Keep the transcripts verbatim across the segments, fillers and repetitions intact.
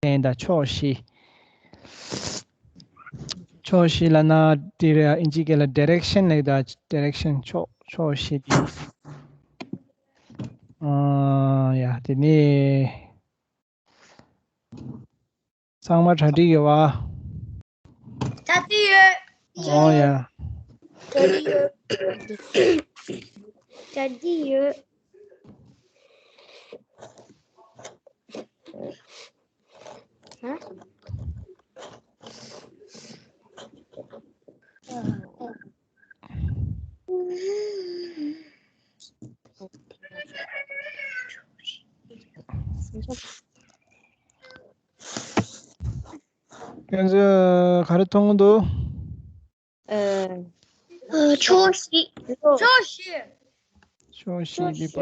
ལན་དང་ཕྱོགས་བཞི། ཕྱོགས་བཞི་ལབ་ན་དེ་རེད། ཨིན་ཇི་སྐད་ལ་ཌི་རེག་ཤན་ལབ་ཀྱི་འདུག་ཌི་རེག་ཤན། ཕྱོགས་ཕྱོགས་བཞི་དེ། ཨ་ཡ་དེ་ནས། ཚང་མ་གྲ་སྒྲིག་ཡོད་པ། གྲ་སྒྲིག་ཡོད། ཨོ་ཡ། གྲ་སྒྲིག་ཡོད། གྲ་སྒྲིག་ཡོད། ཧ། ཁྱོད་ཚོས་ག་རེ་མཐོང་གི་འདུག་ཨ། ཕྱོགས་བཞི། ཕྱོགས་བཞི། ཕྱོགས་བཞི་འདི་པ།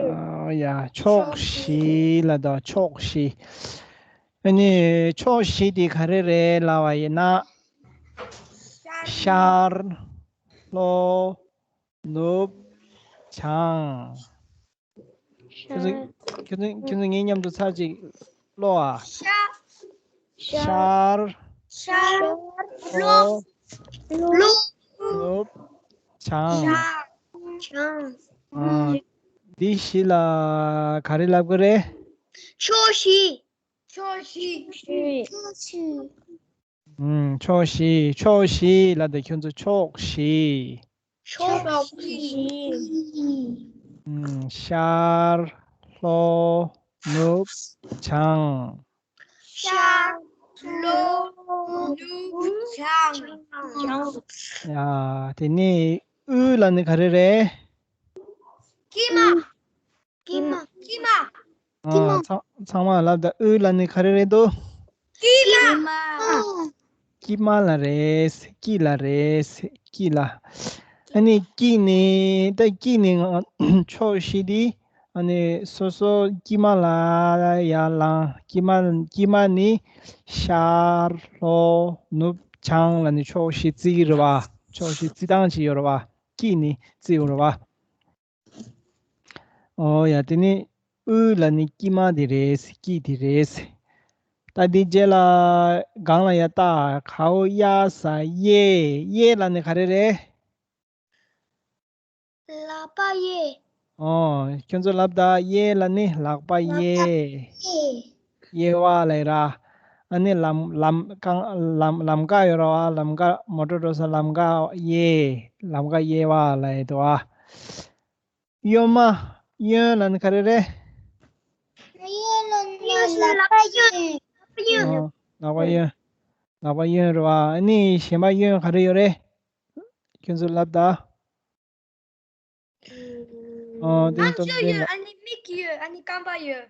ཡ། ཕྱོགས་བཞི་ལབ་དང་། ཕྱོགས་བཞི། ཨ་ནི་ཕྱོགས་བཞི་འདི་ག་རེ་རེད་ལབ་པ་ཡིན་ན། ཤར། ལྷོ། ནུབ། བྱང་། ཁྱོད་ཚོ་ཁྱོད་ཚོ་ཁྱོད་ཚོ་ངའི་མཉམ་དུ་ཚར་གཅིག་ཀློག་ཨ། ཤར། ཤར། ལྷོ། ལྷོ། ནུབ། བྱང་། བྱང་། ཨ། འདི་བཞི་ལ་ག་རེ་ལབ་ཀྱི་རེད། ཕྱོགས་བཞི། ཕྱོགས་བཞི། ཕྱོགས་བཞི། ཕྱོགས་བཞི། ཕྱོགས་བཞི་ལབ་དང་། ཁྱོད་ཚོ་ཕྱོགས་བཞི། ཕྱོགས་བཞི། ཤར། ལྷོ། ནུབ། བྱང་། ཤར། ལྷོ། ནུབ། བྱང་། ཡ། དེ་ནས་དབུས་ལབ་ནི་ག་རེ་རེད། དཀྱིལ་མ། དཀྱིལ་མ། དཀྱིལ་མ། ཨ། ཚང་ཚང་མ་ལབ་དང་། དབུས་ལབ་ནི་ག་རེ་རེད་འདུག་དཀྱིལ་མ། དཀྱིལ་མ་ལ་རེད། དཀྱིལ་ལ་རེད། དཀྱིལ་ལ། ཨ་ནི་དཀྱིལ་ནི། ད་དཀྱིལ་ནི་ཕྱོགས་བཞི་འདི། ཨ་ནི་སོ་སོ་དཀྱིལ་མ་ལ་ཡར་ལངས། དཀྱིལ་མ་དཀྱིལ་མ་ནི་ཤར། ལྷོ། ནུབ། བྱང་ལབ་ནི་ཕྱོགས་བཞི་བརྩི་གི་རེད་པ། ཕྱོགས་བཞི་བརྩི་སྟངས་ཅིག་ཡོད་རེད་པ། དཀྱིལ་ནི་བརྩི་ཡོད་རེད་པ། ཨོ་ཡ། དེ་ནི་དབུས་ལབ་ནི་དཀྱིལ་མ་དེ་རེད། དཀྱིལ་དེ་རེད། ད་འདི་རྗེས་ལ་སྒང་ལ་ཡ་ལྟ། གའོ་ཡ་ས་གཡས། གཡས་ལབ་ནི་ག་རེ་རེད། ལག་པ་གཡས། ཨོ། ཁྱོད་ཚོ་ལབ་དང་། གཡས་ལབ་ནི་ལག་པ་གཡས། གཡས་པ་ལབ་ར། ཨ་ནི་ལམ་ལམ་ཀ་ལམ་ལམ་ཀ་ཡོད་ར་བ། ལམ་ཀ། མོ་ཊ་འགྲོ་ས་ལམ་ཀ་གཡས། ལམ་ཀ་གཡས་པ་ལབ་ཡོད་དོ་བ། གཡོན་མ། གཡོན་ལབ་ནི་ག་རེ་རེད། གཡོན་ལབ་ན་ལག་པ་གཡོན། ལག་པ་གཡོན། ཨོ། ལག་པ་གཡོན། ལག་པ་གཡོན་རེད་བ། ཨ་ནི་གཞན་པ་གཡོན་ག་རེ་ཡོད་རེད། ཁྱོད་ཚོ་ལབ་དང་། ཨོ། དེ་ནི་ཨམ་སྟོབས་ཅན་ཡོད། ཨ་ནི་མིག་ཡོད། ཨ་ནི་རྐང་པ་ཡོད།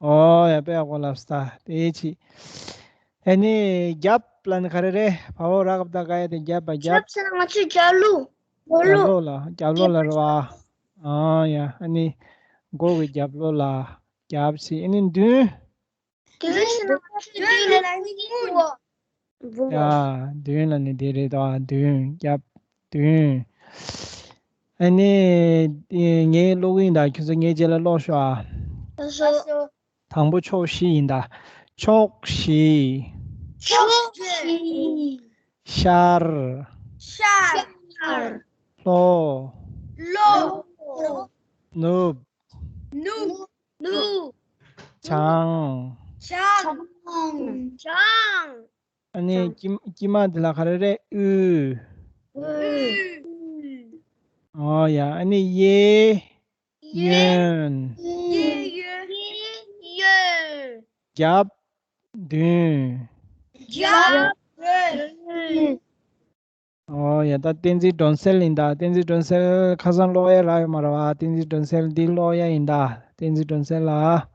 ཨོ་ཡ། དཔེ་ཡག་པོ་ལབ་སོང་། དེ་ཅི། ཨ་ནི་རྒྱབ་ལབ་ནི་ག་རེ་རེད། བ་འོག་ར་ག་བཏགས་རྒ་ཡ་དེ། རྒྱབ་པ། རྒྱབ། རྒྱབ་ཟེར་ན་ང་ཚོའི་རྒྱབ་ལོགས། མགོ་རྒྱབ་ལོགས། ལོགས་ལ། རྒྱབ་ལོགས་ལ་རེད་བ། ཨོ་ཡ། ཨ་ནི་མགོ་གི་རྒྱབ་ལོགས་ལ། རྒྱབ་ཟེར། ཨ་ནི་མདུན། མདུན་ཟེར་ན་ང་ཚོའི་མདུན་ལ་ནི་སྤུ། ཡ། མདུན་ལབ་ནི་དེ་རེད་དོ། མདུན། རྒྱབ། མདུན། ཨ་ནི་ངས་ཀློག་གི་ཡིན་ད། ཁྱོད་ཚོ་ངའི་རྗེས་ལ་ཀློག་ཤོག་ཨ། ལགས་སོ། དང་པོ་ཕྱོགས་བཞི་ཡིན་ད། ཕྱོགས་བཞི། ཕྱོགས་བཞི། ཤར། ཤར། ལྷོ། ལྷོ། ནུབ། ནུབ། ནུབ། བྱང་། བྱང་། བྱང་། ཨ་ནི་དཀྱིལ་དཀྱིལ་མ་འདི་ལ་ག་རེ་རེད། དབུས། དབུས། ཨོ་ཡ། ཨ་ནི་གཡས། གཡོན། གཡས། གཡོན། གཡོན། རྒྱབ། མདུན། རྒྱབ། མདུན། ཨོ་ཡ། ད་བསྟན་འཛིན་སྒྲོན་གསལ་ཡིན་ད། བསྟན་འཛིན་སྒྲོན་གསལ་ཁ་སང་ཀློག་ཡ་རག་ཡོད་མ་རེད་བ། བསྟན་འཛིན་སྒྲོན་གསལ་འདི་ཀློག་ཡ་ཡིན་ད། བསྟན་འཛིན་སྒྲོན་གསལ་ལགས།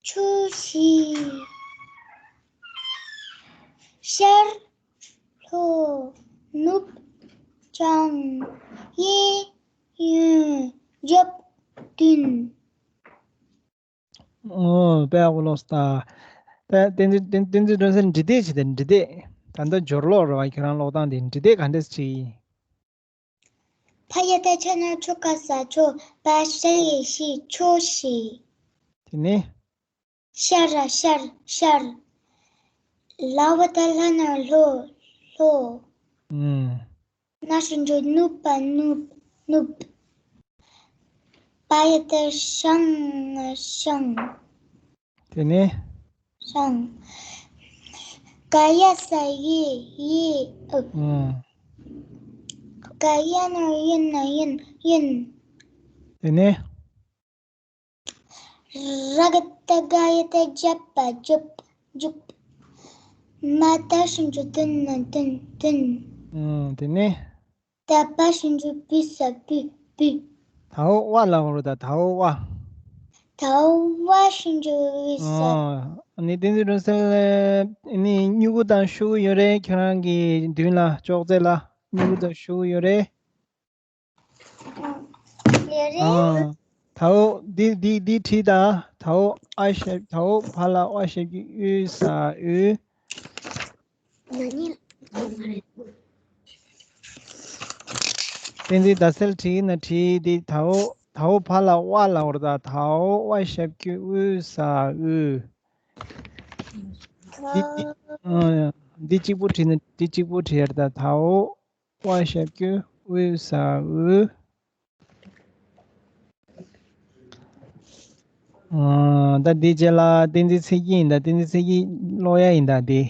ཕྱོགས་བཞི། ཤར། ལྷོ། ནུབ། བྱང་། གཡས། གཡོན། རྒྱབ། མདུན། ཨོ། དཔེ་ཡག་པོ་ཀློག་སོང་ད། ད་བསྟན་འཛིན་བསྟན་བསྟན་འཛིན་སྒྲོན་གསལ་འབྲི་དེབ་བྱས་ཏེ། འབྲི་དེབ། ད་ལྟ་སྦྱོར་ཀློག་རེད་བ། ཁྱེད་རང་ཀློག་སྟངས་དེ། འབྲི་དེབ་ག་འདྲས་ཅིག་ཡིན། ཕ་ཡ་བཏགས་ཕྱ་ན་ཕྱོ་ག་ས་ཕྱོགས། བ་ཞ་ཡ་བཞི་ཕྱོགས་བཞི། དེ་ནས། ཤར་ར་ཤར་ཤར། ལ་བ་ཏ་ལྷ་ན་ལྷོ་ལྷོ། ཨུམ། ན་ཞབས་ཀྱུ་ནུ་བ་ནུབ་ནུབ། པ་ཡ་ཏ་ཤང་ཤང་། དེ་ནས། ཤང་། ག་ཡ་ས་ཡི་ཡི་ཨུ། ཨུམ། ག་ཡ་ན་ཡིན་ན་ཡིན་ཡིན། དེ་ནས། ར་ག་བཏགས་རྒ་ཡ་བཏགས་རྒྱབ་པ་རྒྱུབ་རྒྱུབ། མ་ད་ཞབས་ཀྱུ་དུ་ན་དུན་དུན། ཨུམ། དེ་ནས། ད་པ་ཞབས་ཀྱུ་བུ་ས་བུ་བུ། དའོ་ཝ་ལ་འོ་རུ་ད་དའོ་ཝ། དའོ་ཝ་ཞབས་ཀྱུ་བུ་ས། ཨོ། ཨ་ནི་བསྟན་འཛིན་སྒྲོན་གསལ་ནི་སྨྱུ་གུ་དང་ཤུ་གུ་ཡོད་རེད། ཁྱེད་རང་གི་མདུན་ལ་ཅོག་ཙེ་ལ་སྨྱུ་གུ་དང་ཤུ་གུ་ཡོད་རེད། ཡོད་རེད། ཨ། དའོ་འདི་འདི་འདི་བྲིས་དང་། དའོ་ཨ་ཞབས། དའོ་བ་ལ་ཝ་ཞབས་ཀྱུ་ཨུ་ས་ཨུ། ན་ནིང་ལ་མ་རེད། བསྟན་འཛིན་ཟླ་གསལ་བྲིས་ན་བྲིས། འདི་དའོ་དའོ་བ་ལ་ཝ་ལ་འོ་རུ་ད་དའོ་ཝ་ཞབས་ཀྱུ་ཝུ་ས་ཝུ། འདི་འདི་ཨ་འདི་གཅིག་པོ་བྲིས་ན་འདི་གཅིག་པོ་བྲིས་ཡ་རེད་ད། དའོ་ཝ་ཞབས་ཀྱུ་ཝུ་ས་ཝུ། ཨ། ད་འདི་རྗེས་ལ་བསྟན་འཛིན་ཚེ་སྐྱིད་ཡིན་ད། བསྟན་འཛིན་ཚེ་སྐྱིད་ཀློག་ཡ་ཡིན་ད་འདི།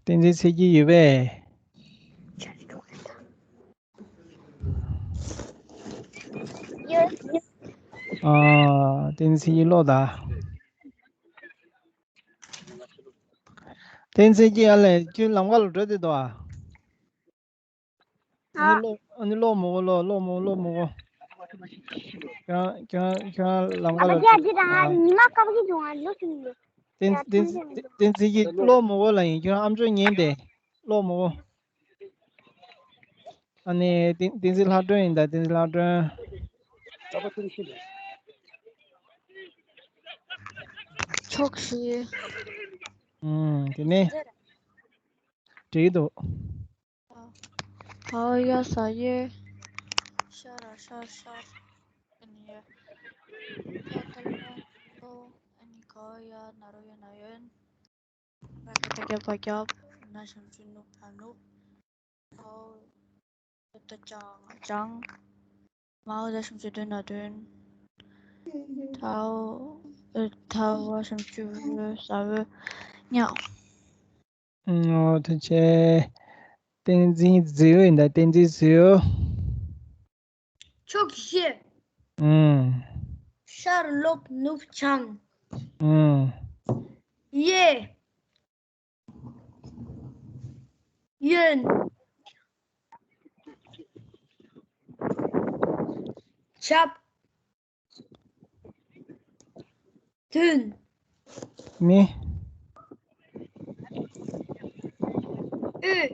བསྟན་འཛིན་ཚེ་སྐྱིད་ཡོད་པས། ཡོད། ཨ། བསྟན་འཛིན་ཚེ་སྐྱིད་ཀློག་ད། བསྟན་འཛིན་ཚེ་སྐྱིད་ཨ་ལས་ཁྱོད་ལམ་ཁ་ལ་འགྲོ་བསྡད་འདུག་ཨ། ཨ་ནི་ཨ། ཀློག་ཨ་ནི་ཀློག་མི་དགོས། ཀློག་ཀློག་མི་དགོས། ཀློག་མི་དགོས། ཁྱོད་རང་ཁྱོད་རང་ཁྱོད་རང་ལམ་ཁ་ལ་ཨ་ཕ། ཁྱོད་འདི་དང་ཨ། ཉི་མ་ཀ་བ་གི་དུང་ང་ལོ་ཆུང་ལོ། བསྟན་ཡ་བསྟན་ཐུང་ཆུང་། བསྟན་འཛིན་ཚེ་སྐྱིད་ཀློག་མི་དགོས་ལ་ཡིན། ཁྱོད་རང་ཨམ་ཅོག་ཉན་ཏེ་ཀློག་མི་དགོས། ཨ་ནི་བསྟན་བསྟན་འཛིན་ལྷ་སྒྲོན་ཡིན་ད། བསྟན་འཛིན་ལྷ་སྒྲོན། ཕྱོགས་བཞི། ཨུམ། དེ་ནས་བྲིས་འདུག། ཨ་ཡ་ས་ཡེ། ཤ་ར་ཤར་ཤར། ཨ་ནི་ཡ། ཡ་ད་ལ་ལོ། ཨ་ནི་ག་ཡ་ན་རོ་ཡ་ན་ཡོན། ར་ག་བཏགས་རྒ་ཡ་བཏགས་རྒྱབ། ན་ཞབས་ཀྱུ་ནུ་བ་ནུབ། དའོ་ད་ལྕང་ལྕང་། མའོ་ད་ཞབས་ཀྱུ་དུ་ན་དུན། དའོ་ཨ་དའོ་ཝ་ཞབས་ཀྱུ་ཝུ་ས་ཝུ། ཉ། ཨོ་ཐུགས་རྗེ་ཆེ། བསྟན་འཛིན་ཟིའུ་ཡིན་ད། བསྟན་འཛིན་ཟིའུ། ཕྱོགས་བཞི། ཨུམ། ཤར་ལྷོ་ནུབ་བྱང་། ཨུམ། གཡས། གཡོན། རྒྱབ། མདུན། ནི། དབུས།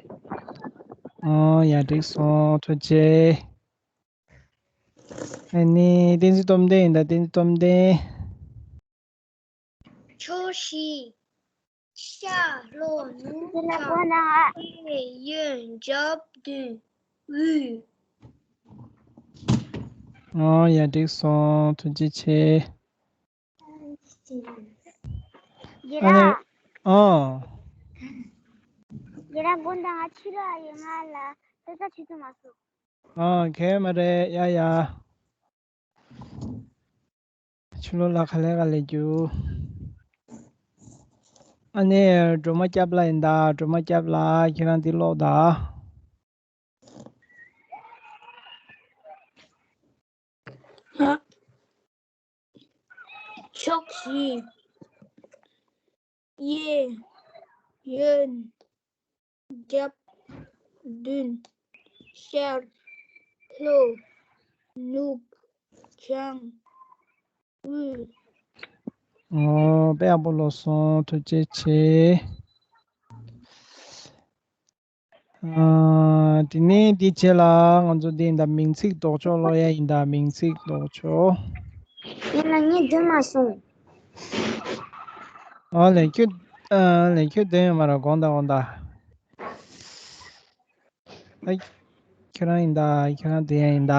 ཨོ་ཡ། འགྲིག་སོང་། ཐུགས་རྗེ་ཆེ། ཨ་ནི་བསྟན་འཛིན་སྟོབས་ལྡན་ཡིན་ད། བསྟན་འཛིན་སྟོབས་ལྡན། ཕྱོགས་བཞི། ཤར་ལྷོ་ནུབ་བྱང་། གཡས་གཡོན་རྒྱབ་མདུན་དབུས། ཨོ་ཡ། འགྲིག་སོང་། ཐུགས་རྗེ་ཆེ། ཡེ་ཨ་ནི་ར། ཨོ། ཡེ་ར་དགོང་དག་ང་ཕྱི་ལོགས་ཡོད། ང་ལ་ལྟ་ས་ཆུ་ཚོད་མ་སོང་། ཨོ་གལ་མ་རེད། ཡ་ཡ། ཕྱི་ལོགས་ལ་ག་ལེ་ག་ལེ་རྒྱུ། ཨ་ནི་སྒྲོལ་མ་སྐྱབས་ལགས་ཡིན་ད། སྒྲོལ་མ་སྐྱབས་ལགས། ཁྱེད་རང་འདི་ཀློག་ད། ཕྱོགས་བཞི། གཡས། གཡོན། རྒྱབ། མདུན། ཤར། ལྷོ། ནུབ། བྱང་། དབུས། ཨོ་དཔེ་ཡག་པོ་ཀློག་སོང་། ཐུགས་རྗེ་ཆེ། ཨ། དེ་ནས་དེའི་རྗེས་ལ་ང་ཚོ་འདི་ཡིན་ད། མིང་ཚིག་ལྡོག་ཕྱོགས་ཀློག་ཡ་ཡིན་ད། མིང་ཚིག་ལྡོག་ཕྱོགས། ཡིན་ན་ངས་འདོན་མ་སོང་། ཨ་ལས་ཁྱོད། ཨ་ལས་ཁྱོད་འདོན་ཡོད་མ་རེད། དགོངས་དག། དགོངས་དག། ཨ། ཁྱོད་རང་ཡིན་ད། ཁྱོད་རང་དེ་ཡང་ཡིན་ད།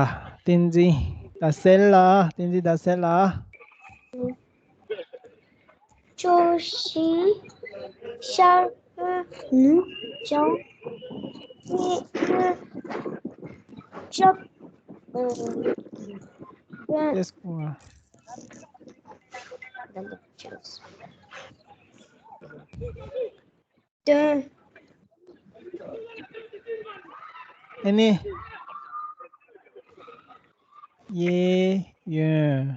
བསྟན་འཛིན་ཟླ་གསལ་ལགས། བསྟན་འཛིན་ཟླ་གསལ་ལགས། ཅོ་ཤིང་ཤར་ནུབ་ཅོ་ཅོ་ཅོ། ཨ། ཨེས་ཀོ། དོན། ཨ་ནི། གཡས་གཡོན།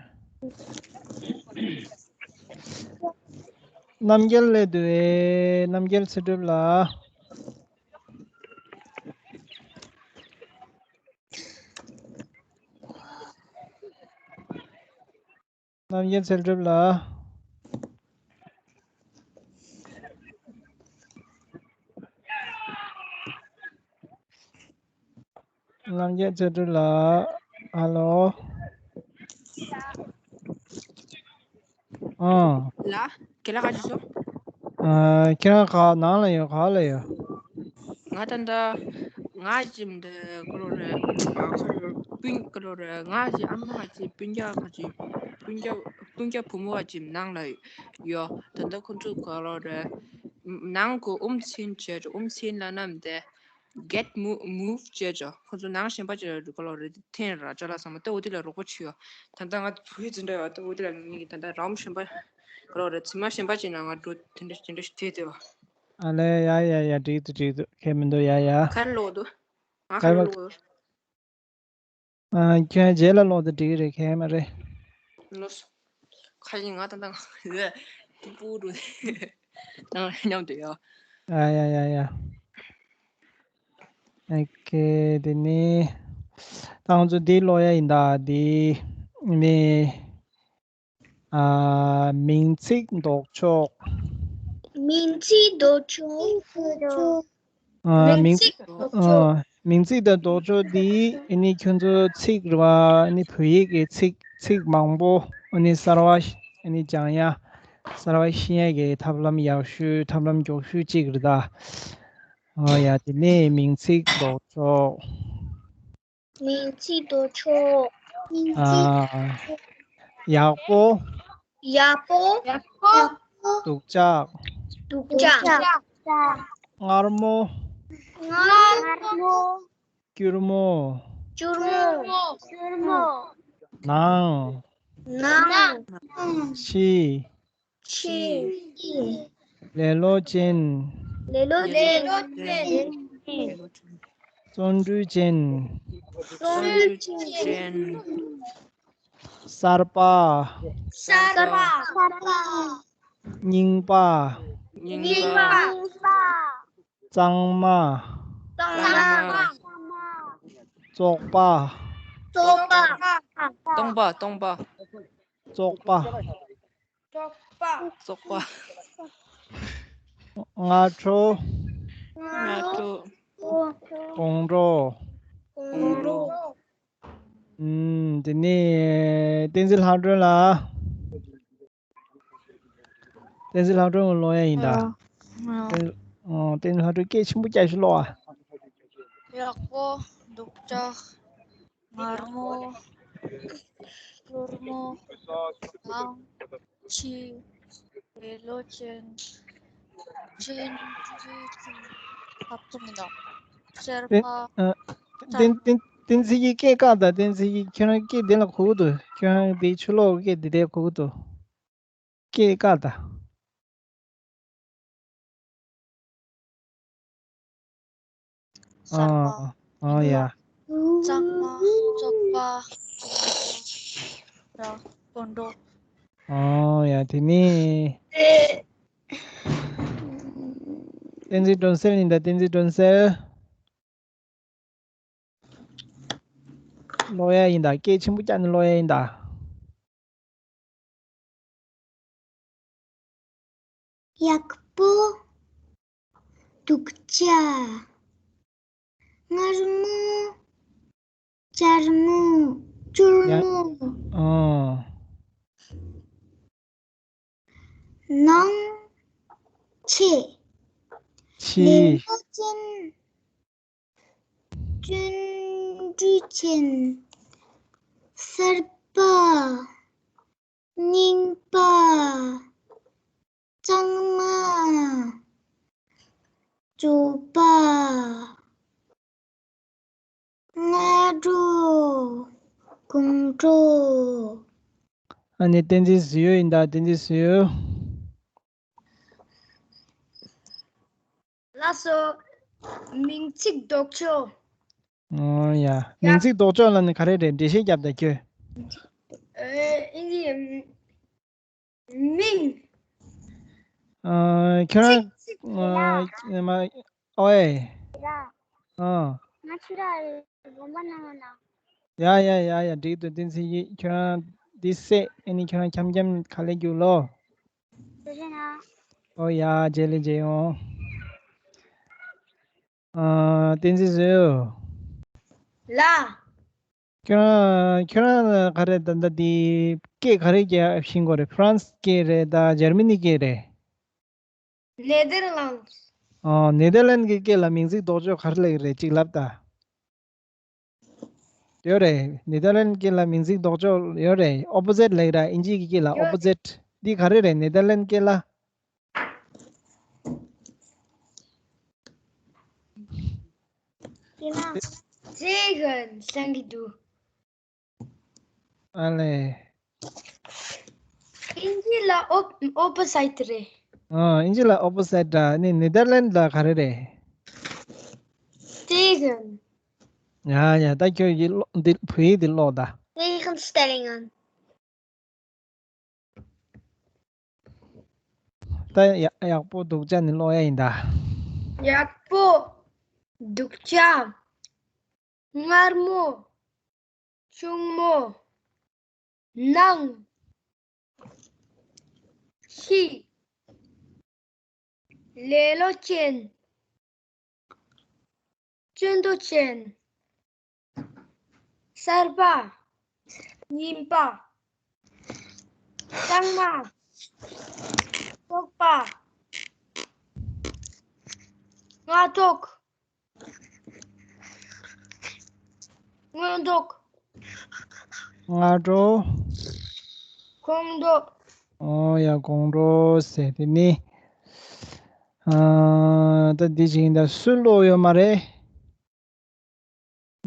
རྣམ་རྒྱལ་སླེབས་འདུག་ཨེ། རྣམ་རྒྱལ་ཚེ་སྒྲུབ་ལགས། རྣམ་རྒྱལ་ཚེ་སྒྲུབ་ལགས། རྣམ་རྒྱལ་ཚེ་སྒྲུབ་ལགས། ཧ་ལོ། ཨང་། ལགས། ཁྱེད་ལ་ག་ཅི་བྱུང་། ཨ། ཁྱེད་རང་ག་ནང་ལ་ཡོད། ག་ལ་ཡོད། ང་ད་ལྟ་ང་ཅིག་འདི་ག་ལོ་རེད། ཨ། ཁ་ལོ་རེད། སྤུན་ག་ལོ་རེད། ང་ཅིག་ཨ་མ་ཅིག་སྤུན་ཀྱག་ཁ་ཅིག་སྤུན་ཀྱག་སྤུན་ཀྱག་བུ་མོ་བ་ཅིག་ནང་ལ་ཡོད། ད་ལྟ་ཁོ་ཚོ་ག་ལོ་རེད། ནང་གི་ཨུམ་ཆིན་བྱས་ཀྱི། ཨུམ་ཆིན་ལ་ནམ་དེ། Get mo- move བྱས་ཀྱི། ཁོ་ཚོ་ནང་གཞན་པ་ཅིག་ལ་རུ་ག་ལོ་རེད། འཐེན་ར་ཅ་ལག་ཚང་མ་ད་འོ་དེ་ལ་རོགས་པ་བྱེད་ཡོད། ད་ལྟ་ང་བུ་ཡི་འཛིན་གྲྭ་ཡོད། ད་འོ་དེ་ལ་ངེད་ཀྱི་ད་ལྟ་རམ་གཞན་པ་ག་ལོ་རེད། ཚི་མ་གཞན་པ་ཅིག་ནང་ང་འགྲོ། དེ་འདྲ་དེ་འདྲ་ཞིག་བྱས་ཏེ་བ། ཨ་ལེ། ཡ་ཡ་ཡ། འགྲིག་འདུག་འགྲིག་འདུག་ཁྱད་མི་འདུག་ཡ་ཡ། ག་རེ་ལོག་འདུག་ང་ག་རེ་ལོག་འདུག་ཨ། ཁྱོད་རྗེས་ལ་ལོག་དང་འགྲིག་རེད། གལ་མ་རེད། ལོས། ཁ་ཡིན་ང་ད་ད་ང་ཏུ་པུ་རུ་ནང་མཉམ་དུ་ཡོད། ཨ་ཡ་ཡ་ཡ། ཨོ་ཁེ། དེ་ནི་ད་ང་ཚོ་འདི་ཀློག་ཡ་ཡིན་ད། འདི་ནི། ཨ། མིང་ཚིག་ལྡོག་ཕྱོགས། མིང་ཚིག་ལྡོག་ཕྱོགས། ཨ། མིང་ཚིག་ལྡོག་ཕྱོགས། ཨ། མིང་ཚིག་དང་ལྡོག་ཕྱོགས་འདི་ཨ་ནི་ཁྱོད་ཚོ་ཚིག་རེད་བ། ཨ་ནི་བོད་ཡིག་གི་ཚིག་ཚིག་མང་པོ་ཨ་ནི་གསར་བ་ཨ་ནི་སྦྱང་ཡ། གསར་བ་ཤེས་ཡ་གི་ཐབས་ལམ་ཡག་ཤོས། ཐབས་ལམ་མགྱོགས་ཤོས་གཅིག་རེད་ད། ཨ་ཡ། དེ་ནས་མིང་ཚིག་ལྡོག་ཕྱོགས། མིང་ཚིག་ལྡོག་ཕྱོགས། མིང་ཚིག་ཨ། ཡག་པོ། ཡག་པོ། ཡག་པོ། སྡུག་ཅག་སྡུག་ཅག་མངར་མོ། མངར་མོ། སྐྱུར་མོ། སྐྱུར་མོ། སྐྱུར་མོ། ནང་། ནང་། ཕྱི། ཕྱི། ལེ་ལོ་ཅན། ལེ་ལོ་ཅན། བརྩོན་འགྲུས་ཅན། བརྩོན་འགྲུས་ཅན། གསར་པ། གསར་པ། རྙིང་པ། རྙིང་པ། གཙང་མ། གཙང་མ། བཙོག་པ། བཙོག་པ། སྟོང་པ། སྟོང་པ། བཙོག་པ། བཙོག་པ། སྔ་དྲོ། སྔ་དྲོ། དགོང་དྲོ། དགོང་དྲོ། ཨུམ། དེ་ནས་བསྟན་འཛིན་ལྷ་སྒྲོན་ལགས། བསྟན་འཛིན་ལྷ་སྒྲོན་ལ་ཀློག་ཡ་ཡིན་ད། ཨ། ཨ། བསྟན་འཛིན་ལྷ་སྒྲོན་སྐད་ཆེན་པོ་རྒྱག་ཤིག་ཀློག་ཨ། ཡག་པོ། སྡུག་ཅག་མངར་མོ། སྐྱུར་མོ། ནང་། ཕྱི། ལེ་ལོ་ཅན། ཅན། ཅན། ཧབ་ཏུ་མི་འདུག་གསར་པ། ཨ། བསྟན་བསྟན་བསྟན་འཛིན་གྱི་སྐད་བཀག་ད། བསྟན་འཛིན་གྱི། ཁྱོད་རང་སྐད་འདི་ལ་གོ་གི་འདུག་ཁྱོད་རང་འདི་ཕྱི་ལོགས་སྐད་འདི་དེ་གོ་གི་འདུག་སྐད་བཀག་ད། གསར་པ། ཨ། ཨ་ཡ། གཙང་མ། བཙོག་པ། ར། དགོང་དྲོ། ཨ་ཡ། དེ་ནི། བསྟན་འཛིན་སྒྲོན་གསལ་ཡིན་ད། བསྟན་འཛིན་སྒྲོན་གསལ། ཀློག་ཡ་ཡིན་ད། སྐད་ཆེན་པོ་རྒྱག་ནས་ཀློག་ཡ་ཡིན་ད། ཡག་པོ། སྡུག་ཅག་མངར་མོ། སྐྱུར་མོ། སྐྱུར་ཡ། མོ། ཨ། ནང་། ཕྱི། ཕྱི། ལེ་ལོ་ཅན། ཅུན། སྤྲུལ་ཆེན། གསར་པ། རྙིང་པ། གཙང་མ། བཙོག་པ། སྔ་དྲོ། དགོང་དྲོ། ཨ་ནི་བསྟན་འཛིན་ཟེར་ཡོད་ཡིན་ད། བསྟན་འཛིན་ཟེར་ཡོད། ལགས་སོ། མིང་ཚིག་ལྡོག་ཕྱོགས། ཨོ་ཡ། མིང་ཡ། ཚིག་ལྡོག་ཕྱོགས་ལ་ནི་ག་རེ་རེད། འགྲེལ་བཤད་རྒྱབ་དང་ཁྱོད། ཨེ་ཨིན་ཇི་མིང་། ཨ་ཁྱོད་རང་ཚིག་ཚིག་ཨ་ལ། མ་ཨོའེ། ཡ། ཨ། ང་ཁྱོད་རང་དགོངས་པ་གནང་བ་ན། ཡ་ཡ་ཡ་ཡ། འགྲིག་འདུག་བསྟན་འཛིན་ཡིན། ཁྱོད་རང་འདི་བསད། ཨ་ནི་ཁྱོད་རང་འཁྱམ་འཁྱམ་ག་ལེ་རྒྱུག་ལོ། ཨོ་ཡ། རྗེས་ལ་མཇལ་ཡོང་། ཨ། བསྟན་འཛིན་ཟེར་ཡོད། ལགས། ཁྱོད་རང་ཁྱོད་རང་ག་རེ་ད་ལྟ་འདི་སྐད་ག་རེ་རྒྱག་ཤེས་ཀྱི་ཡོད་རེད། ཧྥ་རན་སི་སྐད་རེད་ད། འཇར་མ་ནི་སྐད་རེད། ནེ་དར་ལན་ཌི། ཨ། ནེ་དར་ལན་ཌི་གི་སྐད་ལ་མིང་ཚིག་ལྡོག་ཕྱོགས་ག་རེ་ལབ་ཀྱི་རེད། ཅིག་ལབ་དང་། ཡོད་རེད། ནེ་དར་ལན་ཌི་སྐད་ལ་མིང་ཚིག་ལྡོག་ཕྱོགས་ཡོད་རེད། ཨོ་པོ་ཟིཊ་ལབ་ཀྱི་རེད། ཨིན་ཇི་གི་སྐད་ལ་ཡོད། ཨོ་པོ་ཟིཊ། འདི་ག་རེ་རེད། ནེ་དར་ལན་ཌི་སྐད་ལ། དེ་ན། ཙེ་གན་བསམ་གྱི་འདུག་ཨ་ལས། ཨིན་ཇི་ལ་ཨོ་ཨོ་པོ་སི་ཊི་རེད། ཨ། ཨིན་ཇི་ལ་ཨོ་པོ་སི་ཊི་འདྲ། ནི་ནེ་དར་ལན་ཌི་ལ་ག་རེ་རེད། ཏེ་གན། ཡ་ཡ། ད་ཁྱོད་ཀྱིས་ཀློག་འདི་བོད་ཡིག་འདི་ཀློག་ད། ཏེ་གན་སི་ཏེ་ལིང་ཨན། ད་ཡག་ཡག་པོ་སྡུག་ཅག་ནི་ཀློག་ཡ་ཡིན་ད། ཡག་པོ། སྡུག་ཅག་མངར་མོ། ཆུང་མོ། ནང་། ཕྱི། ལེ་ལོ་ཅན། བརྩོན་འགྲུས་ཅན། གསར་པ། རྙིང་པ། གཙང་མ། བཙོག་པ། སྔ་དྲོ། སྔོན་འགྲོ། སྔ་དྲོ། དགོང་དྲོ། ཨོ་ཡ། དགོང་དྲོ་ཟེར་དེ་ནི། ཨ། ད་འདི་བྱས་ཡིན་ད། སུ་ཀློག་ཡོད་མ་རེད།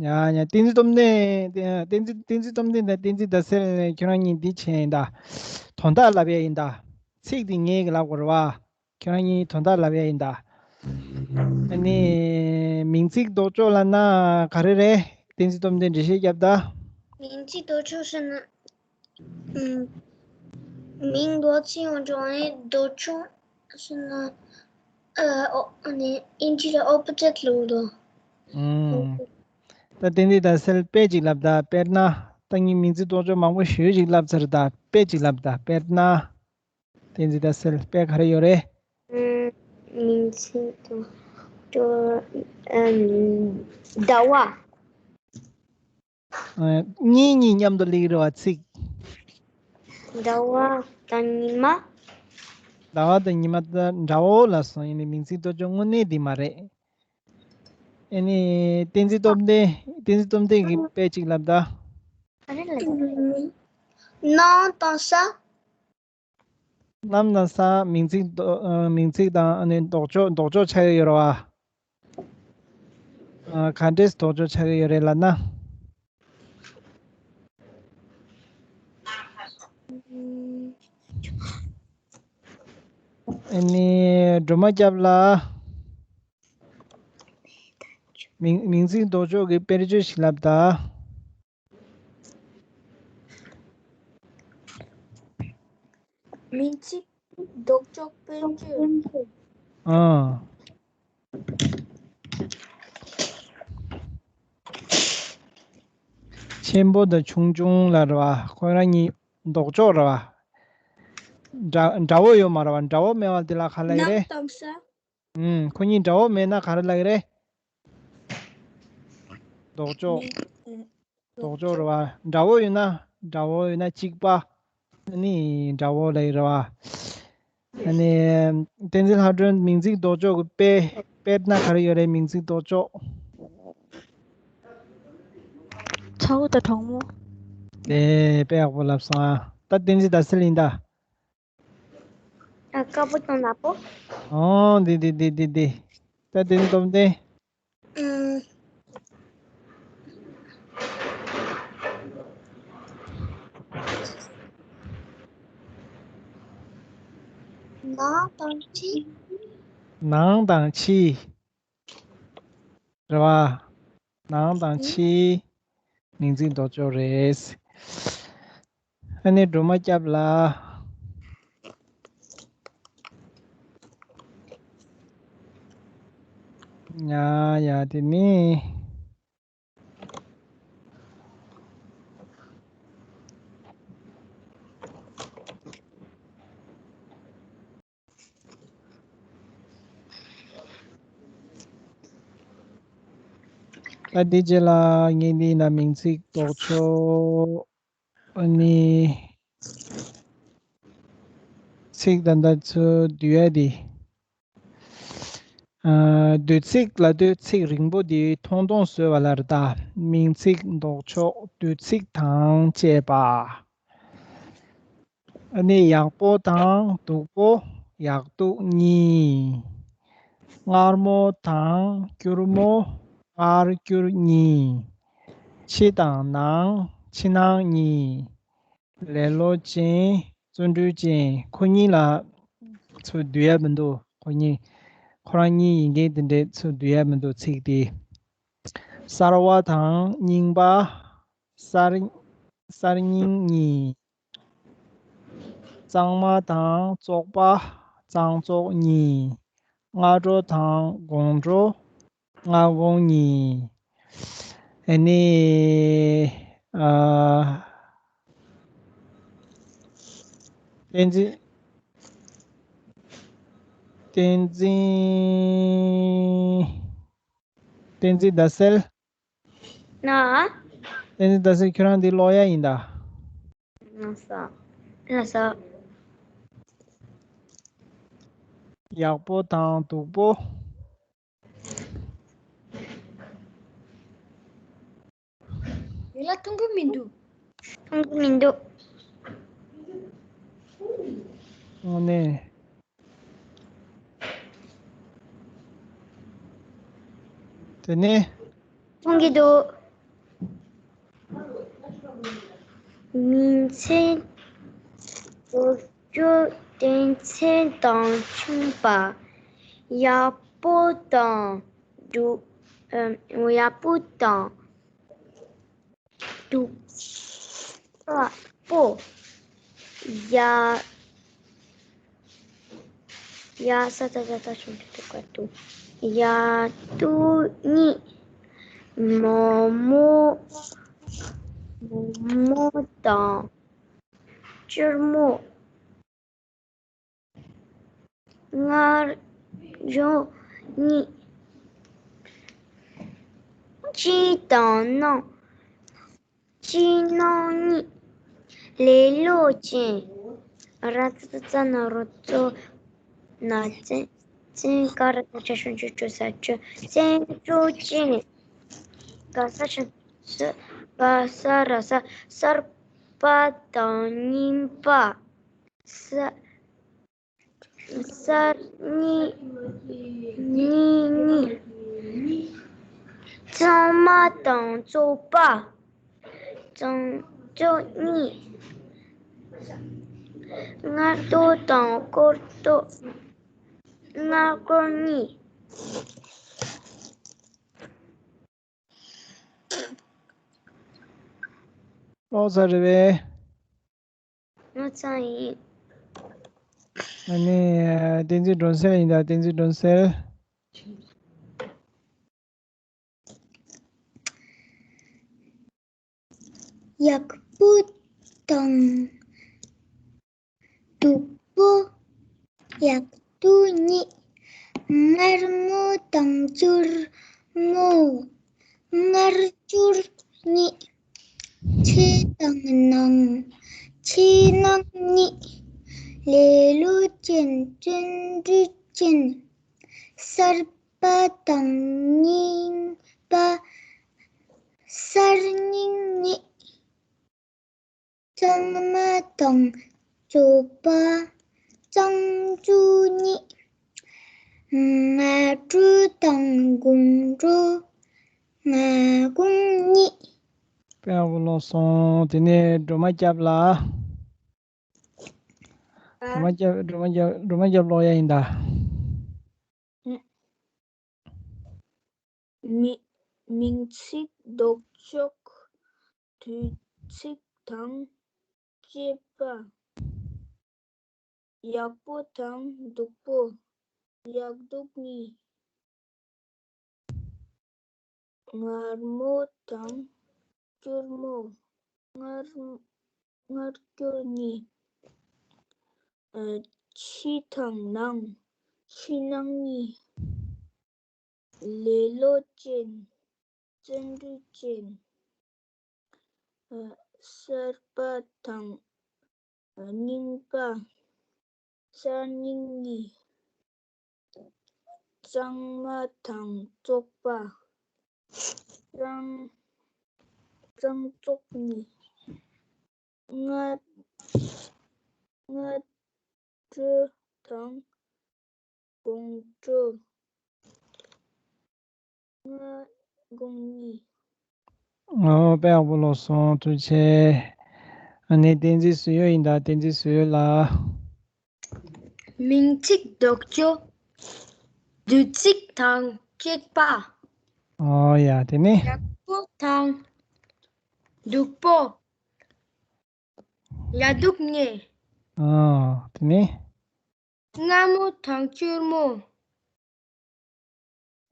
ཡ་ཡ། བསྟན་འཛིན་སྟོབས་ལྡན། བསྟན་འཛིན་བསྟན་འཛིན་སྟོབས་ལྡན་དང་བསྟན་འཛིན་ཟླ་གསལ། ཁྱོད་རང་གཉིས་འདི་བྱས་ཡིན་ད། དོན་དག་ལབ་ཡ་ཡིན་ད། ཚིག་འདི་ངས་ཀྱིས་ལབ་དགོས་རེད་བ། ཁྱོད་རང་གཉིས་དོན་དག་ལབ་ཡ་ཡིན་ད། ཨ་ནི་མིང་ཚིག་ལྡོག་ཕྱོགས་ལབ་ན་ག་རེ་རེད། བསྟན་འཛིན་སྟོབས་ལྡན་འགྲེལ་བཤད་རྒྱོབ་ད། མིང་ཚིག་ལྡོག་ཕྱོགས་ཟེར་ན། ཨམ། མིང་འདོགས་ཚིག་ཡོང་ཆོག་ཨ་ནི་ལྡོག་ཕྱོགས་ཟེར་ན། ཨ། ཨོ། ཨ་ནི་ཨིན་ཇི་ལ་ཨོ་པོ་ཛིཊ་ལབ་དོ། ཨམ། ད་བསྟན་འཛིན་ཟླ་གསལ་དཔེ་ཅིག་ལབ་ད། དཔེར་ན། ད་ངས་མིང་ཚིག་ལྡོག་ཕྱོགས་མང་པོ་ཞེ་ཅིག་ལབ་ཚར་ད། དཔེ་ཅིག་ལབ་ད། དཔེར་ན། བསྟན་འཛིན་ཟླ་གསལ། དཔེ་ག་རེ་ཡོད་རེད། ཨམ། མིང་ཚིག་ལྡོག་ཕྱོགས། ཨམ། ཟླ་བ། ཨ། གཉིས་གཉིས་མཉམ་དུ་སླེབས་རེད་བ། ཚིག་ཟླ་བ་དང་ཉི་མ། ཟླ་བ་དང་ཉི་མ་ད་འདྲ་བོ་ལབ་སོང་། ཡིན་ནའི་མིང་ཚིག་ལྡོག་ཕྱོགས་དངོས་གནས་འདི་མ་རེད། ཨ་ནི་བསྟན་འཛིན་སྟོབས་ལྡན། བསྟན་འཛིན་སྟོབས་ལྡན་གྱིས་དཔེ་ཅིག་ལབ་ད། ག་རེ་ལབ། གནམ་དང་ས། གནམ་དང་ས། མིང་ཚིག་ལྡོག་ཨ། མིང་ཚིག་དང་ཨ་ནི་ལྡོག་ཕྱོགས། ལྡོག་ཕྱོགས་ཆགས་ཀྱི་ཡོད་རེད་བ། ཨ། ག་འདྲས་ལྡོག་ཕྱོགས་ཆགས་ཀྱི་ཡོད་རེད་ལབ་ན། ཨ་ནི་སྒྲོལ་མ་སྐྱབས་ལགས། མིང་མིང་ཚིག་ལྡོག་ཕྱོགས་ཀྱི་དཔེར་བརྗོད་ཞིག་ལབ་ད། མིང་ཚིག་ལྡོག་ཕྱོགས་དཔེར་བརྗོད། ཨ། ཆེན་པོ་དང་ཆུང་ཆུང་ལ་རེད་བ། ཁོ་རང་གཉིས་ལྡོག་ཕྱོགས་རེད་བ། འདྲ་འདྲ་བོ་ཡོད་མ་རེད་བ། འདྲ་བོ་མེད་པ་འདི་ལ་ག་ལབ་ཀྱི་རེད། གནམ་དང་ས། ཨུམ། ཁོ་གཉིས་འདྲ་བོ་མེད་ན་ག་རེ་ལབ་ཀྱི་རེད། ལྡོག་ཕྱོགས། ལྡོག་ཕྱོགས་རེད་བ། འདྲ་བོ་ཡོད་ན། འདྲ་བོ་ཡོད་ན་གཅིག་པ། ཨ་ནི་འདྲ་བོ་ལབ་ཀྱི་རེད་བ། ཨ་ནི་བསྟན་འཛིན་ལྷ་སྒྲོན། མིང་ཚིག་ལྡོག་ཕྱོགས་ཀྱི་དཔེ། དཔེར་ན་ག་རེ་ཡོད་རེད། མིང་ཚིག་ལྡོག་ཕྱོགས། གྲོགས་དང་གྲོགས་མོ། དེ་དཔེ་ཡག་པོ་ལབ་སོང་ཨ། ད་བསྟན་འཛིན་ཟླ་གསལ་ཡིན་ད། ཨ། དཀར་པོ་དང་ནག་པོ། ཨོ་འདི་འདི་འདི་འདི་འདི། ད་བསྟན་འཛིན་སྟོབས་ལྡན། ཨུམ། ནང་དང་ཕྱི། ནང་དང་ཕྱི། རེད་བ། ནང་དང་ཕྱིའི་མིང་ཚིག་ལྡོག་ཕྱོགས་རེད། ཨ་ནི་སྒྲོལ་མ་སྐྱབས་ལ། ཡ་ཡ་དེ་ནི། ད་འདི་རྗེས་ལ་ངས་འདིའི་ནང་མིང་ཚིག་ལྡོག་ཕྱོགས། ཨ་ནི། ཚིག་ད་ལྟ་ཚུར་བསྡུ་ཡ་དེ། ཨ། བསྡུ་ཚིག་ལབ་དུས་ཚིག་རིང་པོ་དེ་ཐུང་ཐུང་བཟོས་པ་ལ་རེད་ད། མིང་ཚིག་ལྡོག་ཕྱོགས་བསྡུ་ཚིག་དང་བཅས་པ། ཨ་ནི་ཡག་པོ་དང་སྡུག་པོ། ཡག་སྡུག་གཉིས། མངར་མོ་དང་སྐྱུར་མོ། མངར་སྐྱུར་གཉིས། ཕྱི་དང་ནང་། ཕྱི་ནང་གཉིས། ལེ་ལོ་ཅན། བརྩོན་འགྲུས་ཅན། ཁོ་གཉིས་ལ་ཚུར་བསྡུ་ཡ་མི་འདུག་ཁོ་གཉིས། ཁོ་རང་གཉིས་ཡིན་མཁན་དེ་འདྲས་ཚུར་བསྡུ་ཡ་མི་འདུག་ཚིག་དེ། གསར་བ་དང་རྙིང་པ། གསར། གསར་རྙིང་གཉིས། གཙང་མ་དང་བཙོག་པ། གཙང་བཙོག་གཉིས། སྔ་དྲོ་དང་དགོང་དྲོ། སྔ་དགོང་གཉིས། ཨ་ནི། ཨ། བསྟན་འཛིན། བསྟན་འཛིན། བསྟན་འཛིན་ཟླ་གསལ། ན། བསྟན་འཛིན་ཟླ་གསལ་ཁྱོད་རང་འདི་ཀློག་ཡ་ཡིན་ད། ན་ས། ན་ས། ཡག་པོ་དང་སྡུག་པོ། ཡོད་ལ་མཐོང་གི་མི་འདུག་མཐོང་གི་མི་འདུག་ཨ་ནི། དེ་ནས། མཐོང་གི་འདུག་མིང་ཚིག་ལྡོག་ཕྱོགས་དོན་ཚན་དང་མཐུན་པ། ཡག་པོ་དང་སྡུག་ཨ། ཡག་པོ་དང་སྡུག་པོ། ཡ། ཡ་ས་ད་ད་ད་ཆུང་ཆུང་དུ་ཀ་ཏུ། ཡ་ཏུ་གཉིས། མོག་མོག་མོག་མོག་དང་སྐྱུར་མོག་སྔར་བྱུང་གཉིས། ཕྱི་དང་ནང་། ཕྱི་ནང་གཉིས། ལེ་ལོ་ཅན། ར་ཙ་ཙ་ན་རོ་ཙོ། ན་ཙན། ཙན་ཀ་ར་ད་ཆ་ཤོན་ཆུ་ཆུ་ས་ཆུ། བཙན་བྱོལ་ཅན། ག་ས་ཆ་ས། ག་ས་ར་ས། གསར་པ་དང་རྙིང་པ། ས། གསར་རྙིང་། རྙིང་གཉིས། གཙང་མ་དང་བཙོག་པ། གཙང་བཙོག་གཉིས། སྔ་ལྟོ་དང་སྐོར་ལྟོ། སྔ་སྐོར་གཉིས། ཀློག་ཚར་རེད་པས། ཀློག་ཚར་ཡིན། ཨ་ནི། བསྟན་འཛིན་སྒྲོན་གསལ་ཡིན་ད། བསྟན་འཛིན་སྒྲོན་གསལ། ཡག་པོ་དང་སྡུག་པོ། ཡག་སྡུག་གཉིས། མངར་མོ་དང་སྐྱུར་མོ། མངར་སྐྱུར་གཉིས། ཕྱི་དང་ནང་། ཕྱི་ནང་གཉིས། ལེ་ལོ་ཅན། བརྩོན་འགྲུས་ཅན། གསར་པ་དང་རྙིང་པ། གསར་རྙིང་ གཙང་མ་དང་བཙོག་པ་གཙང་བཙོག་གཉིས། སྔ་དྲོ་དང་དགོང་དྲོ་སྔ་དགོང་གཉིས། དཔེ་ཡག་པོ་ཀློག་སོང་། དེ་ནས་སྒྲོལ་མ་སྐྱབས་ལ། སྒྲོལ་མ་སྐྱབས། སྒྲོལ་མ་སྐྱབས། སྒྲོལ་མ་སྐྱབས་ཀློག་ཡ་ཡིན་ད། མི- མིང་ཚིག་ལྡོག་ཕྱོགས། དུས་ཚིགས་དང་བཅས་པ། ཡག་པོ་དང་སྡུག་པོ། ཡག་སྡུག་གཉིས། མངར་མོ་དང་སྐྱུར་མོ། མངར- མངར་སྐྱུར་གཉིས། ཨ། ཕྱི་དང་ནང་། ཕྱི་ནང་གཉིས། ལེ་ལོ་ཅན། བརྩོན་འགྲུས་ཅན། ཨ། གསར་པ་དང་རྙིང་པ། གསར་རྙིང་གཉིས། གཙང་མ་དང་བཙོག་པ། གཙང- གཙང་བཙོག་གཉིས། སྔ- སྔ་དྲོ་དང་དགོང་དྲོ། སྔ་དགོང་གཉིས། ཨོ། དཔེ་ཡག་པོ་ཀློག་སོང་། ཐུགས་རྗེ་ཆེ། ཨ་ནི་བསྟན་འཛིན་བཟོ་ཡོད་ཡིན་ད། བསྟན་འཛིན་བཟོ་ཡོད་ལ། མིང་ཚིག་ལྡོག་ཕྱོགས། དུས་ཚིགས་དང་བཅས་པ། ཨོ་ཡ། དེ་ནི། ཡག་པོ་དང་སྡུག་པོ། ཡག་སྡུག་གཉིས། ཨོ། དེ་ནི། མངར་མོ་དང་སྐྱུར་མོ།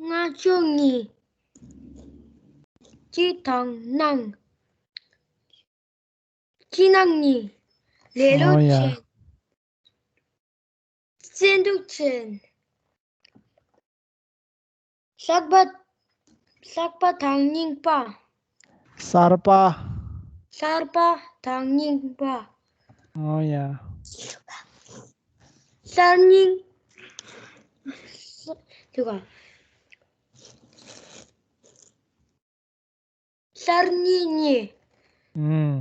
མངར་སྐྱུར་གཉིས། ཕྱི་དང་ནང་། ཕྱི་ནང་གཉིས། ལེ་ལོ་ཨོ་ཡ། ཅན། བརྩོན་འགྲུས་ཅན། གསར་པ- གསར་པ་དང་རྙིང་པ། གསར་པ། གསར་པ་དང་རྙིང་པ། ཨོ་ཡ། གསར་རྙིང་། དེ་ག་གསར་རྙིང་གཉིས། ཨུམ།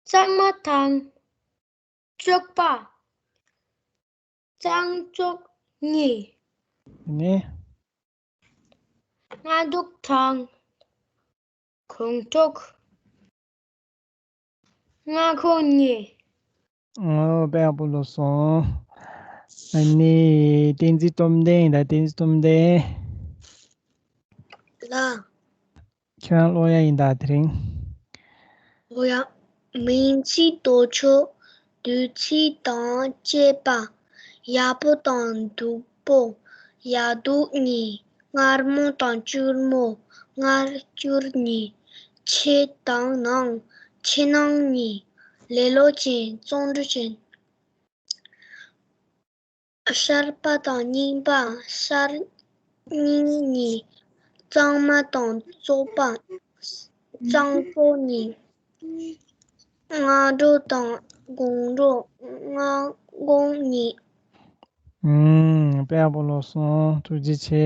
གཙང་མ་དང་བཙོག་པ། གཙང་བཙོག་གཉིས། ནི། སྔ་དྲོ་དང་དགོང་དྲོ། སྔ་དགོང་གཉིས། ཨོ། དཔེ་ཡག་པོ་ཀློག་སོང་། ཨ་ནི་བསྟན་འཛིན་སྟོབས་ལྡན་ཡིན་ད། བསྟན་འཛིན་སྟོབས་ལྡན། ལགས། ཁྱོད་རང་ཀློག་ཡ་ཡིན་ད་དེ་རིང་། ཀློག་ཡ། མིང་ཚིག་ལྡོག་ཕྱོགས། དུས་ཚིགས་དང་བཅས་པ། ཡག་པོ་དང་སྡུག་པོ། ཡག་སྡུག་གཉིས། མངར་མོ་དང་སྐྱུར་མོ། མངར་སྐྱུར་གཉིས། ཕྱི་དང་ནང་། ཕྱི་ནང་གཉིས། ལེ་ལོ་ཅན། བརྩོན་འགྲུས་ཅན། གསར་པ་དང་རྙིང་པ། གསར་རྙིང་གཉིས། གཙང་མ་དང་བཙོག་པ། གཙང་བཙོག་གཉིས། སྔ་དྲོ་དང་དགོང་དྲོ། སྔ་དགོང་གཉིས། ཨུམ། དཔེ་ཡག་པོ་ཀློག་སོང་། ཐུགས་རྗེ་ཆེ།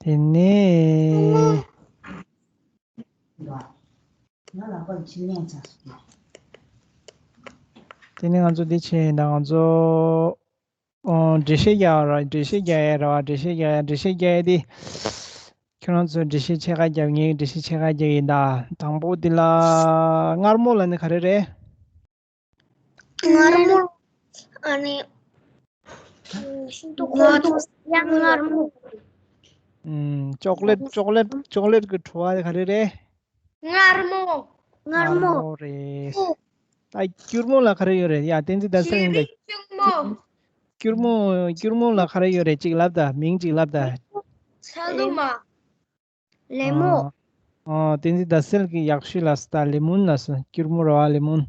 དེ་ནས། དེ་ནས་ང་ཚོ་འདི་བྱས་ཡིན་ད། ང་ཚོ། ཨོ། འགྲེལ་བཤད་རྒྱག་ར། འགྲེལ་བཤད་རྒྱག་ཡ་ར་བ། འགྲེལ་བཤད་རྒྱག་ཡ། འགྲེལ་བཤད་རྒྱག་ཡ་དེ། ཁྱོད་རང་ཚོ་འགྲེལ་བཤད་ཕྱེད་ཀ་རྒྱབ། ངས་འགྲེལ་བཤད་ཕྱེད་ཀ་རྒྱག་ཡིན་ད། དང་པོ་འདི་ལ། མངར་མོ་ལབ་ནི་ག་རེ་རེད། མངར་མོ། ཨ་ནི། མངར་མོ། ཨུམ། ཅོག་ལེད། ཅོག་ལེད། ཅོག་ལེད་ཀྱི་བྲོ་བ་ག་རེ་རེད། མངར་མོ། མངར་མོ། མངར་མོ་རེད། ད་སྐྱུར་མོ་ལ་ག་རེ་ཡོད་རེད། ཡ། བསྟན་འཛིན་ཟླ་གསལ་ཡིན་ད། ཤེས་རིག་སྐྱུར་མོ། སྐྱུར་མོ། སྐྱུར་མོ་ལ་ག་རེ་ཡོད་རེད། གཅིག་ལབ་ད། མིང་གཅིག་ལབ་ད། ཚ་ལུ་མ། ལེ་མོ། ཨ། ཨ། བསྟན་འཛིན་ཟླ་གསལ་གྱིས་ཡག་ཤོས་ལབ་སོང་ད། ལེ་མོན་ལབ་སོང་། སྐྱུར་མོ་རེད་བ། ལེ་མོན།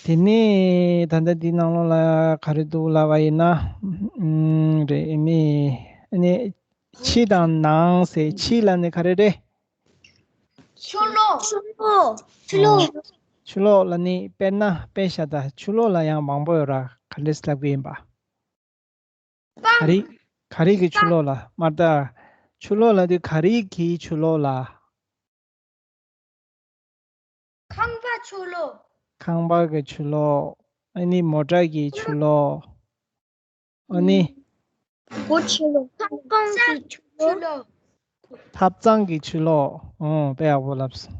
དེ་ནས་ད་ལྟ་འདི་ནང་ལོགས་ལ་ག་རེ་འདུག་ལབ་པ་ཡིན་ན། ཨུམ། རེད། ཨ་ནི། ཨ་ནི། ཕྱི་དང་ནང་ཟེར། ཕྱི་ལབ་ནི་ག་རེ་རེད། ཆུ་ལོག་ཆུ་ལོག་ཆུ་ལོག་ཨ། ཆུ་ལོག་ལབ་ནི་དཔེར་ན། དཔེ་བཞག་ད། ཆུ་ལོག་ལ་ཡང་མང་པོ་ཡོད་ར། ག་འདྲས་ལབ་ཀྱི་ཡིན་པ། ག་རེ། ག་རེ་གི་ཆུ་ལོག་ལ། མར་ད། ཆུ་ལོག་ལབ་དུས་ག་རེ་གི་ཆུ་ལོག་ལ། ཆུ་ལོག་ཁང་པ་གི་ཆུ་ལོག་ཨ་ནི་མོ་ཊ་གི་ཆུ་ལོག་ཨ་ནི། སྒོ་ཆུ་ལོག་ས་ཁང་གི་ཆུ་ཆུ་ལོག་ལོག་ཐབ་ཚང་གི་ཆུ་ལོག་ཨོ་དཔེ་ཡག་པོ་ལབ་སོང་།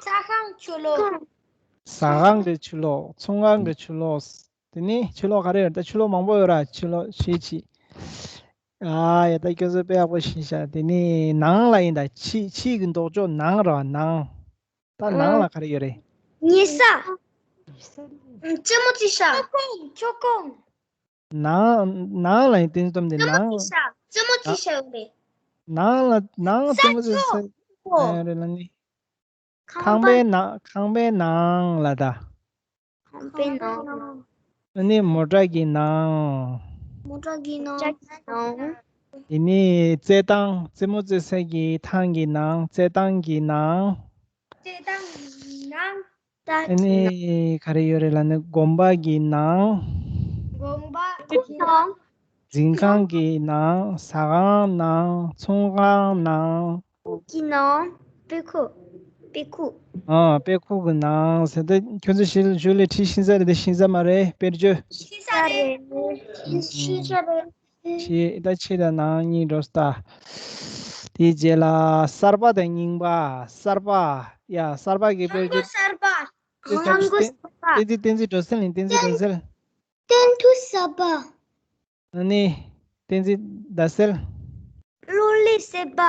ས་ཁང་ཆུ་ལོག་ཟ་ཁང་གི་ཆུ་ལོག་ཚོང་ཁང་གི་ཆུ་ལོག་དེ་ནི་ཆུ་ལོག་ག་རེ་ཡོད་ད། ཆུ་ལོག་མང་པོ་ཡོད་ར། ཆུ་ལོག་ཤེས་ཆི། ཨ་ཡ་ད་ཁྱོད་ཚོ་དཔེ་ཡག་པོ་ཤེས་ཤག་དེ་ནི་ནང་ལ་ཡིན་ད། ཕྱི་ཕྱི་གི་འདོགས་ཕྱོགས་ནང་ར་ནང་། ད་ནང་ལ་ག་རེ་ཡོད་རེད། ཉལ་ས། རྩེད་མོ་རྩེ་ས། ཆོས་ཁང་། ཆོས་ཁང་། ནང་ནང་ལ་ཡིན་དེ་ཙམ་དེ་རྩེད་མོ་ནང་རྩེ་ས། རྩེད་མོ་རྩེ་ས་ཡོད་རེད། ནང་ལ་ནང་རྩེད་མོ་རྩེ་ས་ཨ་རེད་ལ་ནི། ཁང་པའི་ནང་ཁང་པའི་ནང་ལ་ད། ཁང་པའི་ནང་། ཨ་ནི་མོ་ཊ་གི་ནང་། མོ་ཊ་གི་ནང་། དེ་ནི་རྩེད་ཐང་རྩེད་མོ་རྩེ་ས་གི་ཐང་གི་ནང་རྩེད་ཐང་གི་ནང་། རྩེད་ཐང་གི་ནང་། ཨ་ནི་ག་རེ་ཡོད་རེད་ལབ་ན་དགོན་པ་གི་ནང་། དགོན་པ་གི་ནང་། འཛིན་ཁང་གི་ནང་། ཟ་ཁང་ནང་། ཚོང་ཁང་ནང་། གི་ནང་། དཔེ་ཁུག་དཔེ་ཁུག་ཨ་དཔེ་ཁུག་གི་ནང་ཟེར་ཏེ་ཁྱོད་ཚོ་ཞིག་ཞུ་ལས་ཁྲིད་ཤེས་ས་རེད་དེ་ཤེས་ས་མ་རེད། དཔེར་བརྗོད། ཤེས་ས་རེད། ཤེས་ས་རེད། ཆེ་ད་ཆེ་ད་ནང་གཉིས་འགྲོ་ས། དེའི་རྗེས་ལ་གསར་པ་དང་རྙིང་པ། གསར་པ། ཡ་གསར་པ་གི་དཔེར་བརྗོད། གསར་པ། དེ་ཚོ་ཧང་གོ་གསར་པ། བསྟན་འཛིན་བསྟན་འཛིན་འགྲོ་སེལ་ཡིན། བསྟན་འཛིན་འགྲོ་སེལ། སྟོན་ཐུ་གསར་པ། ཨ་ནི། བསྟན་འཛིན་ཟླ་གསལ། གློག་ཀླད་གསར་པ།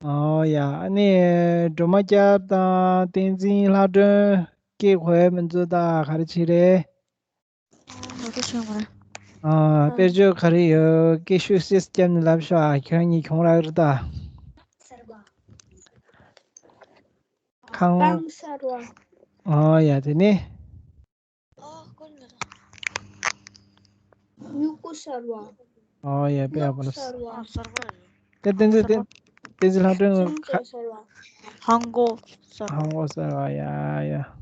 ཨོ་ཡ། ཨ་ནི། སྒྲོལ་མ་སྐྱབས་དང་བསྟན་འཛིན་ལྷ་སྒྲོན་སྐད་གོ་ཡ་མི་འདུག་ད་ག་རེ་བྱེད་རེད། ཨ་དཔེར་བརྗོད་ག་རེ་ཡོད། སྐད་ཤུགས་སེ་སེ་བརྒྱབ་ནས་ལབ་ཤོག་ཨ་ཁྱོད་གཉིས་གྱོང་རག་རེད་ད། ཁང་པ་གསར་བ། ཨོ་ཡ་དེ་ནི། སྨྱུ་གུ་གསར་བ། ཨོ་ཡ་དཔེ་ཡག་པོ་ལབ། གསར་བ། དེ་བསྟན་འཛིན་བསྟན་བསྟན་འཛིན་ལྷ་སྒྲོན། ཁ། ཧང་གོ་གསར་བ། ཧང་གོ་གསར་བ་ཡ་ཡ།